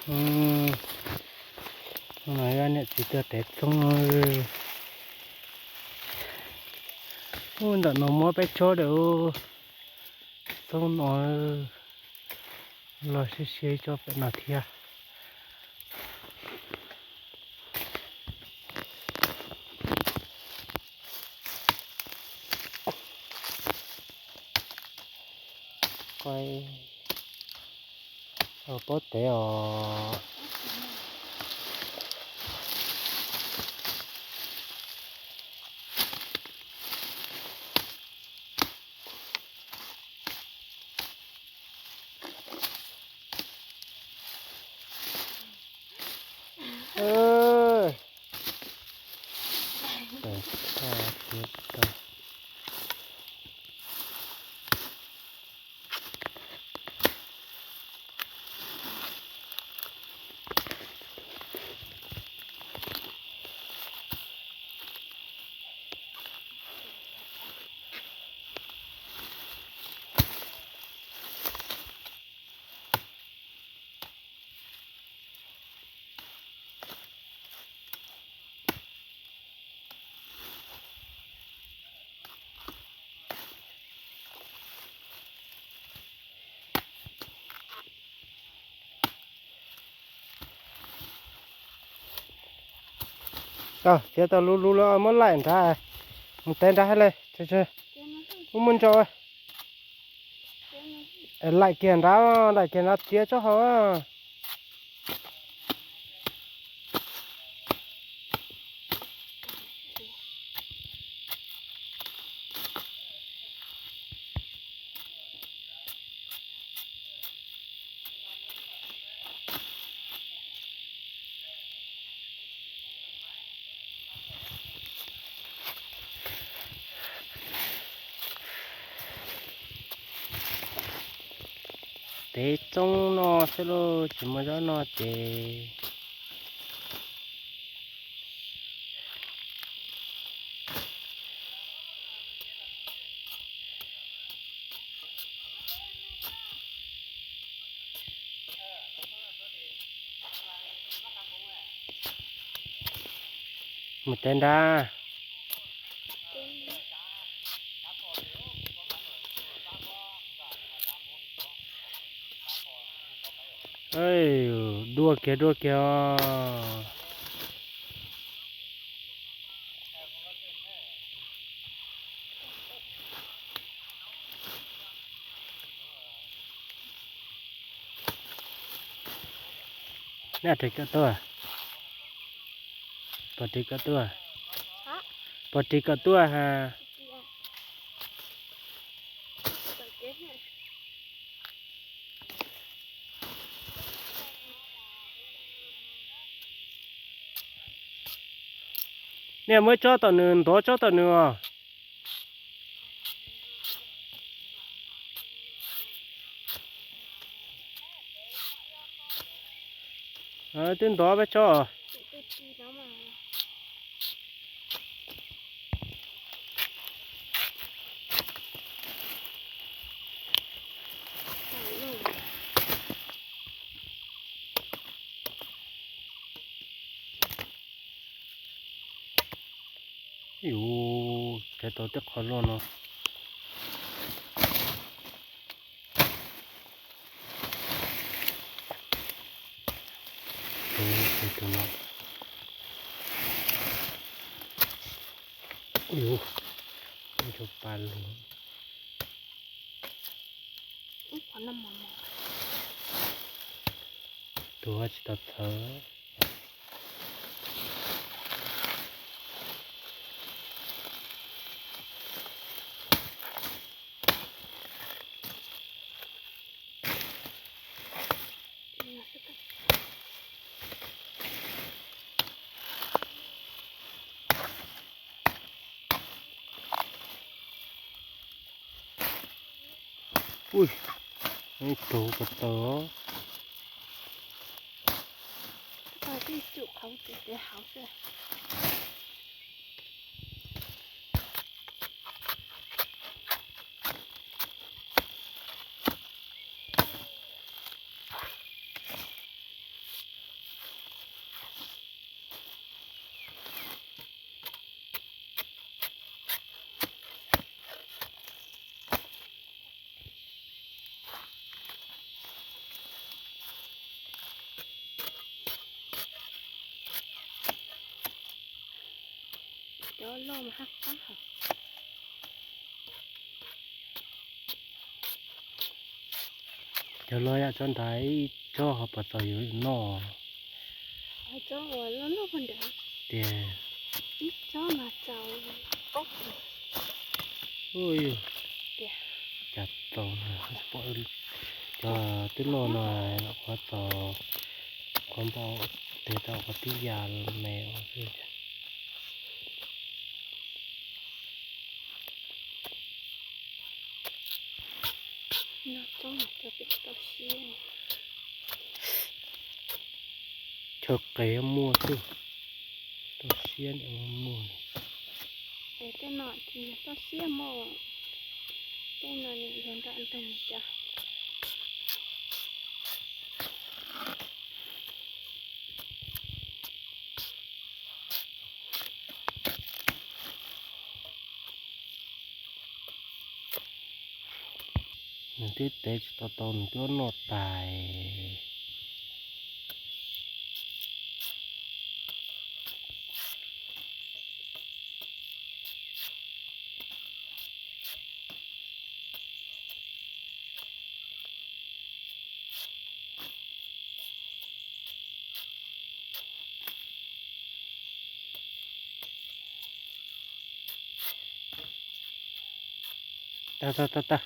Mm, no yog niam txiv tuaj tev txoob. Ub, ntawm no muab peb tsob dawm, txoob no los siab siab tsob pem no thiab. Qaib, pob tev os. Txiav tau lub lub lawm muab laim nrad, mus tev nrad hab le. Ub, muaj ntsaum. Laim kiag nrad, laim kiag nrad txiav tsob hau. Tev txoob no xwb lauj, tsis muaj zaub no ces. Mus tev nrad. Dua kiag, dua kiag os. Nej ris kom tuaj. Puas ris kom tuaj? Puas ris kom tuaj ha? Nej muab tsob tom nws, ntov tsob tom nws os. Twb ntov peb tsob. Yus, cov tau tej qho loj no. Tus no. Ub, tus pa lug. Tus tsis tau txhawv. Ub, ib tug ko taw. Loj loj mas haj qab hos. Cov loj yam tsob nrad ib tsob ho puas txaus yus noj. Tsob uas loj loj pog nrad. Tias ib tsob mas txaus. Ui, tias cas txaus, cov twb loj no qhuav txaus, qhuav npau tes tau qhuav tib ya me ua xwb. Chaw qes muaj xwb, toj siab niam muaj. Tej no tsis yog toj siab mog, tej no nws yog nram nroog cas. Nws twb tev tsis tau tau nws twb noj tas. Tag tag tag tag.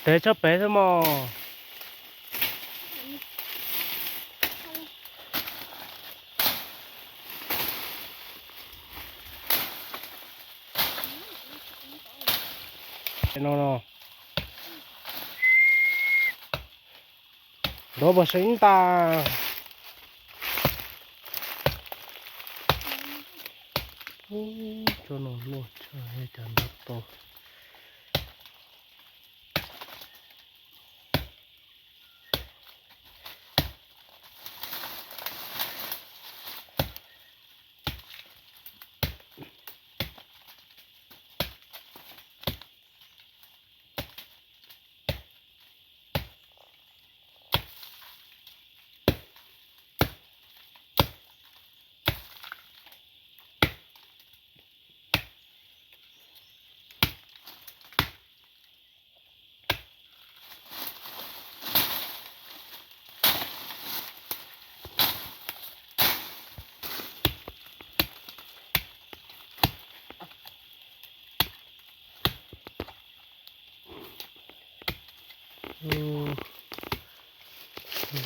Tev tso pem xwb mog. No no. Nrov puas seev tas. Tsob no luaj tshaj, cov nrov tau.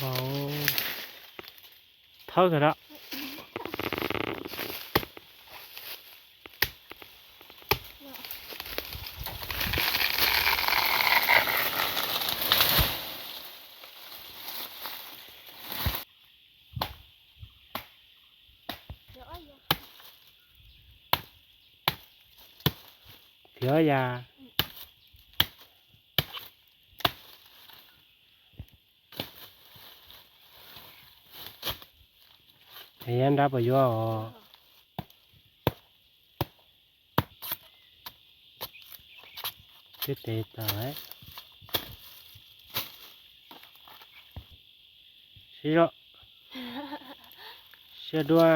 Vau, thawb kawg da. Thiab ya. Es yab nrab puas yuav os? Twb tes tawm. Siab zog, siab dua.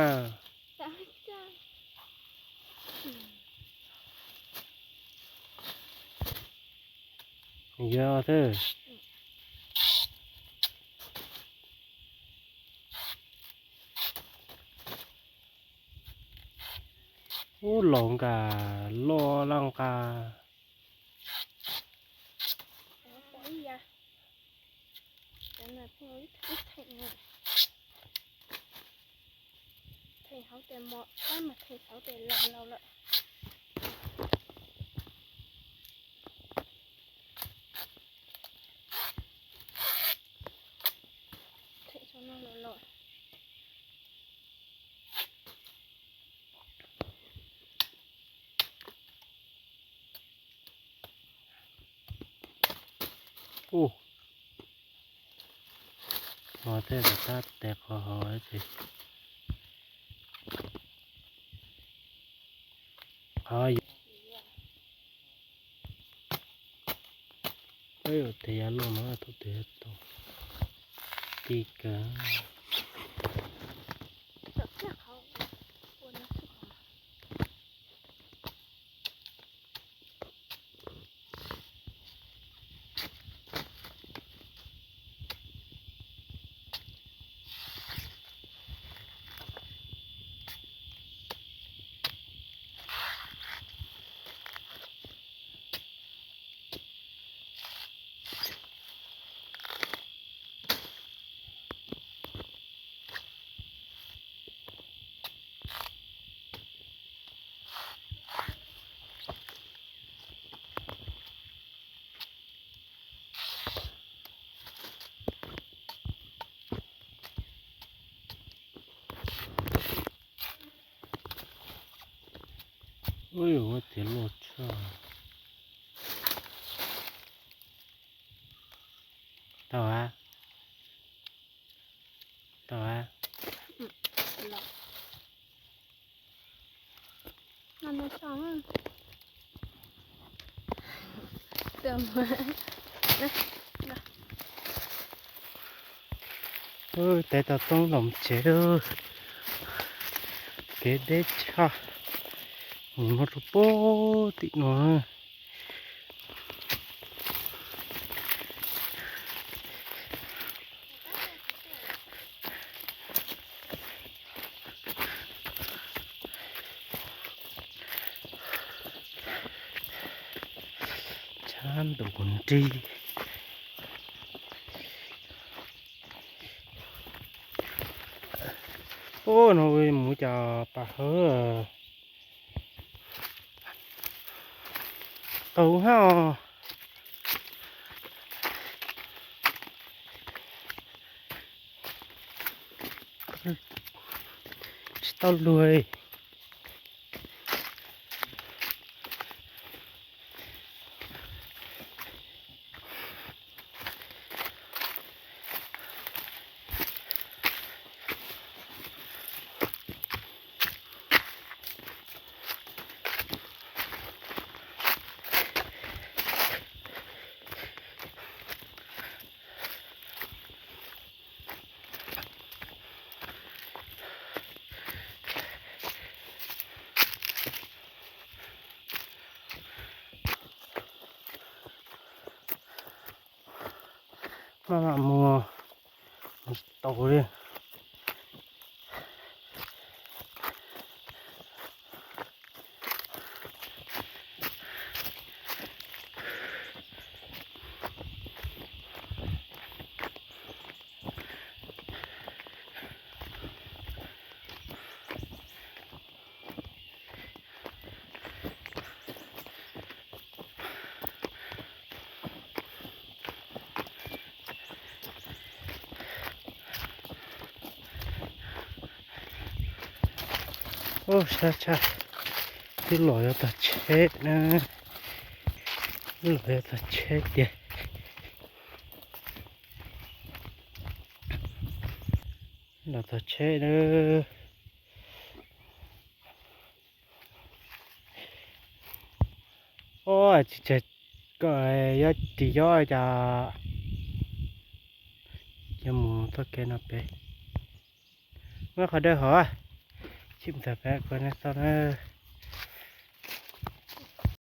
Yog thiab. Ub, laus nkas loj laj nqa. Theem hauv tes mos, mas theem hauv tes laus laus lawm. Theem hauv no laus laus. Ub, no tej zaum tab tes qhov hauv ces qhov tes yav luaj no tus twg tau ti kawg. Ub, yuav tias luaj tshaj. Tau a, tau a. Ub, tes tau toob los tsev lawm. Kev deb tshaj, mus no rau pem tim no. Tshab ntuj kuv nrig. Ub, no mus cas pas hawv. Qaug hab os. Tsis tau luag. Maj mam mus, mus tsis tau li. Ub, sab tshaj, twb los yuav tag tsheb na, twb los yuav tag tsheb tiag. Los tag tsheb na. Ub, tsis tseg, koj yuav ris yob cas Yuav mus txoj kev no pem. Muaj qhov dawb hov, tsis mus txog pem kuv nej xauj na.